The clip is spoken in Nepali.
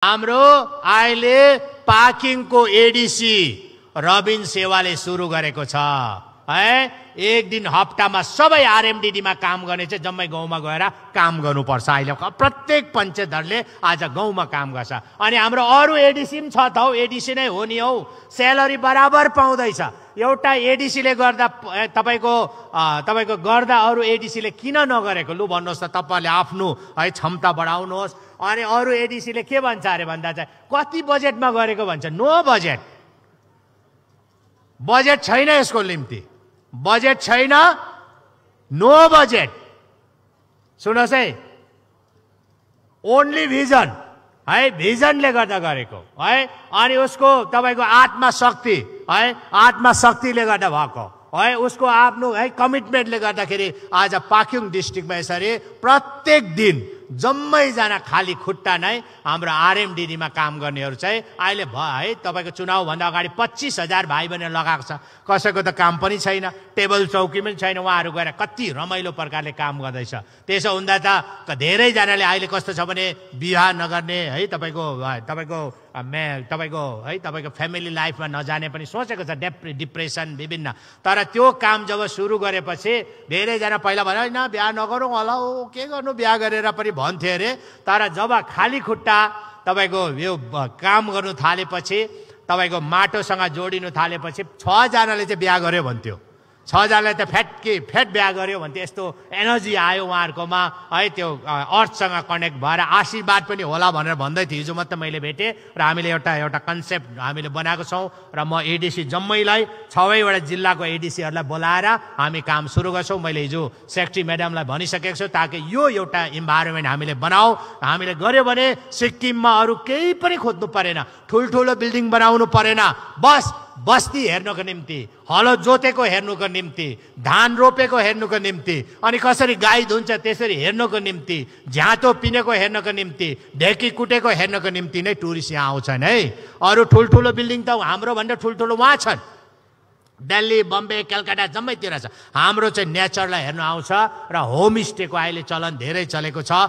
हाम्रो अहिले पार्किङको एडीसी रबिन सेवाले सुरु गरेको छ है। एक दिन हप्तामा सबै आरएमडीडी मा काम गर्ने चाहिँ जम्मै गाउँमा गएर काम गर्नुपर्छ। अहिले प्रत्येक पञ्चायतहरुले आज गाउँमा काम गर्छ। अनि हाम्रो अरु एडीसी पनि छ त हौ, एडीसी नै हो नि हौ, स्यालेरी बराबर पाउँदैछ। एउटा एडीसी ले गर्दा तपाईको गर्दा अरु एडीसी ले किन नगरेको लु भन्नुहोस् त। तपाईले आफ्नो है क्षमता बढाउनुहोस्। अनि अरु एडीसी ले के भन्छ अरे भन्दा चाहिँ कति बजेटमा गरेको भन्छ। नो बजेट, बजेट छैन यसको निम्ति, बजेट छैन, नो बजेट। सुन्नुहोस् है, ओन्ली भिजन है, भिजनले गर्दा गरेको है। अनि उसको तपाईको आत्मशक्ति है, आत्मशक्तिले गर्दा भएको है, उसको आफ्नो है कमिटमेन्टले गर्दाखेरि आज पाक्योङ डिस्ट्रिक्टमा यसरी प्रत्येक दिन जम्मै जना खाली खुट्टा नै हाम्रो आरएमडीडी मा काम गर्नेहरू चाहिँ अहिले है तपाईको चुनाव भन्दा अगाडि 25,000 भाइ बहिनी लगाएको छ। कसैको त काम पनि छैन, टेबल चौकी पनि छैन, उहाँहरू गएर कति रमाइलो प्रकारले काम गर्दैछ। त्यसो हुँदा त धेरै जनाले अहिले कस्तो छ भने बिहा नगर्ने है, तपाईको फ्यामिली लाइफमा नजाने पनि सोचेको छ, डिप्रेसन विभिन्न। तर त्यो काम जब सुरु गरेपछि धेरै जना पहिला भने हैन बिहा नगरौँ होला हो, के गर्नु बिहा गरेर पनि भन्थे अरे। तर जब खाली खुट्टा तपाईको यो काम गर्नु थालेपछि, तपाईको माटोसँग जोडिनु थालेपछि 6 जनाले चाहिँ बिहा गर्यो भन्थ्यो, 6 जनाले त फेट बिहा गर्यो भन्थ्यो। यस्तो एनर्जी आयो उहाँहरुकोमा है, त्यो अर्थसँग कनेक्ट भएर आशीर्वाद पनि होला भनेर भन्दै थियो। हिजो मात्र मैले भेटेँ र हामीले एउटा कन्सेप्ट हामीले बनाएको छौँ र म एडीसी जम्मैलाई 6वटा जिल्लाको एडीसीहरुलाई बोलाएर हामी काम सुरु गर्छौँ। मैले हिजो सेक्रेटरी म्याडमलाई भनिसकेको छु ताकि यो एउटा इन्भाइरोमेन्ट हामीले बनाऊ। हामीले गर्यो भने सिक्किममा अरु केही पनि खोज्नु परेन, ठुलठुलो बिल्डिङ बनाउनु परेन, बस बस्ती हेर्नको निम्ति, हलो जोतेको हेर्नुको निम्ति, धान रोपेको हेर्नुको निम्ति, अनि कसरी गाई धुन्छ त्यसरी हेर्नुको निम्ति, झ्यातो पिनेको हेर्नको निम्ति, ढेकी कुटेको हेर्नको निम्ति नै टुरिस्ट यहाँ आउँछन् है। अरु ठुलठुलो बिल्डिङ त हाम्रो भन्दा ठुलठुलो वहाँ छन्, दिल्ली बम्बे कलकत्ता जम्मैतिर छ। हाम्रो चाहिँ नेचरलाई हेर्न आउँछ र होमस्टेको अहिले चलन धेरै चलेको छ।